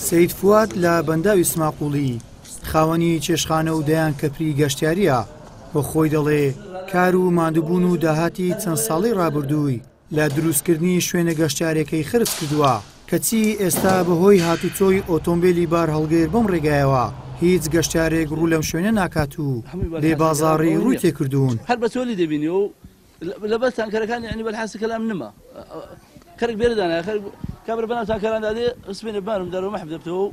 سەید فواد لە بەنداوی سماقوڵی خاوەنی چێشخانە و دەیان کەپری گەشتیارییە و خۆی دەڵێ کار و ماندووبوون و داهاتی چەند ساڵەی ڕابردووی لە دروستکردنی شوێنە گەشتیارەکەی خرج کردووە، کەچی ئێستا بەهۆی هاتوچۆی ئۆتۆمبێلی بارهەڵگر بەم ڕێگایەوە هیچ گەشتیارێک ڕوو لەم شوێنە ناکات و بێ بازاڕی ڕووی تێکردوون. هەر بە چۆلی دەبینی و لەبەر تانکەرەکان یعنی بەلحاسی کەلام نما کەرک بێرە دانایە خەرک کابرا بەناو تانکەراندا دێ سبێنێ بارم دەرەوە مەحف دەبتەوە و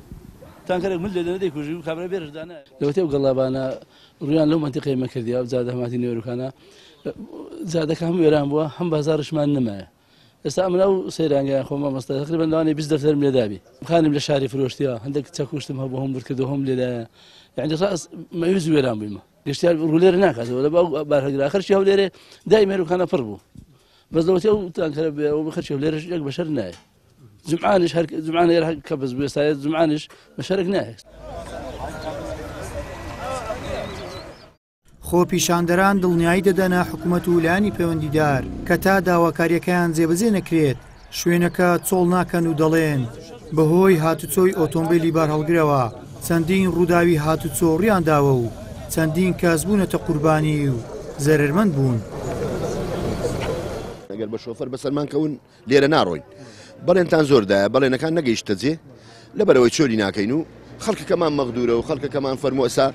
تانکەرێک مل لێدەنێ دەیکوژی و کابرا بێرش دانایە. لەوەتەی ئەو گەڵابانە ڕوویان لەو مەنتیقەی مە کردیە ئەو جادە هەماتی نێوەروکانە جادەکە هەم وێران بووە هەم بازاڕیشمان نمایە ئێستا ئەمن ئەو سەیرانگایان خۆم مامۆستا تقریبا لەوانەیە 20 دەفتەرم لێدابی خانم لە شاری فرۆشتیە هەندێک چەکوشتم هەبوو هەم برد کردو هەم لێدایە یعنی ڕاست مەیوز وێران بوویمە گەشتیار ڕوو لێرە ناکاتەوە لە باو بارهەڵگرا خەرکی هەولێرێ دای مێروکانە پڕ بوو بەس لەوەتی ئەو تانکەرە بێ ئەو خەرکی هەولێرش یەک بەشەر نایە جمعانیش هەر جمعان هەر کە بەس بوو ئێستا جمعانیش بەشەرێک نایە. خۆپیشاندەران دڵنیایی دەدەنە حکومەت و لایەنی پەیوەندیدار کە تا داواکارییەکەیان جێبەجێ نەکرێت شوێنەکە چۆڵ ناکەن و دەڵێن، بەهۆی هاتوچۆی ئۆتۆمبێلی بارهەڵگرەوە چەندین ڕووداوی هاتوچۆ ڕوویانداوە و چەندین کەس بوونەتە قوربانی و زەرەرمەند بوون. ئەگەر بە شۆفەر بەسەرمان کەون لێرە ناڕۆین. بەڵێنتان زۆر دایە، بەڵێنەکان نەگەیشتە جێ، لەبەرئەوەی چۆلی ناکەین و خەڵکەکەمان مەغدورە و خەڵکەکەمان فەرموو ئەسا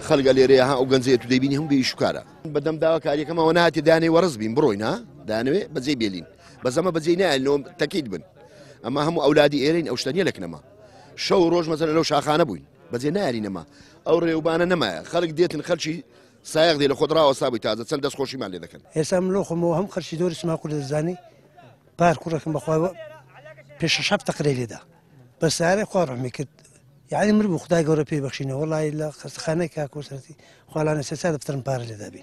خەڵک لێرەیە ها ئەو گەنجەیە تو دەیبینی هەموو بێ ئیش و کارە. بەدەم داواکاریەکەمەوە نەهاتێ دانێ وەڕز بین بڕۆین ها دانەوێ بەجێی بێلین بەس ئەمە بەجێی نایەلنەوە تەکید بن ئەمە هەموو ئەولادی ئێرەین ئەو شتە نیە لەکنەما شەو ڕۆژ مەسەلەن لەو شاخانە بووین بەجێ نایەلین ئەمە ئەو ڕێوبانە نەمایە خەڵک دێتن خەلکی سایەق دێ لە خۆت ڕاوەستابووی تازە چەند دەست خۆشیمان لێ دەکەن. ئێستا من لۆ خۆمەوە هەم خەرکی دۆری سماقول دەزانی پار کوڕێکم بەخوا پێش شەش هەفتە قرەی لێدا بە سارێ خوا ڕەحمی کرد یعنی مر بوو خدای گەورە پێی بەخشینەوە وەڵی لە خەستەخانەی کاکۆسەرەتی خوالانە سێ چار دەفتەرم پارە لێدا بی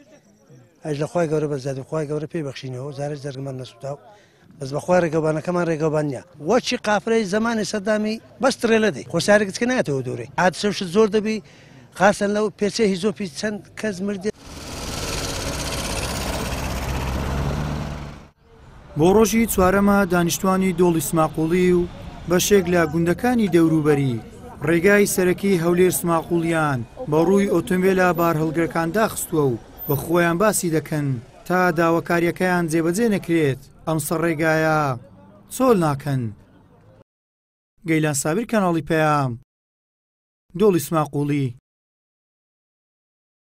ئەش لە خوای گەورە بەزاد و خوای گەورە پێی بەخشینەوە زارش دەرگمان نەسووتا و بەس بەخوا ڕێگەوبانەکەمان ڕێگەوبان نییە وەچی قافلەی زەمانی سەدامی بەس تڕێلە دەی خۆ سارێک گچکە نایەتەوە دورەی حادسە و شت زۆر دەبی خاسەن لەو پێچەی هیزۆپی چەند کەس مردێ. بۆ ڕۆژی چوارەمە دانیشتوانی دۆڵی سماقوڵی و بەشێک لە گوندەکانی دەوروبەری ڕێگای سەرەکی هەولێر سماقوڵیان بە ڕووی ئۆتۆمبێلە بارهەڵگرەکان داخستووە و بە خۆیان باسی دەکەن تا داواکارییەکەیان جێبەجێ نەکرێت ئەم سەرڕێگایە چۆل ناکەن. گەیلان سابیر کەناڵی پەیام، دۆڵی سماقوڵی.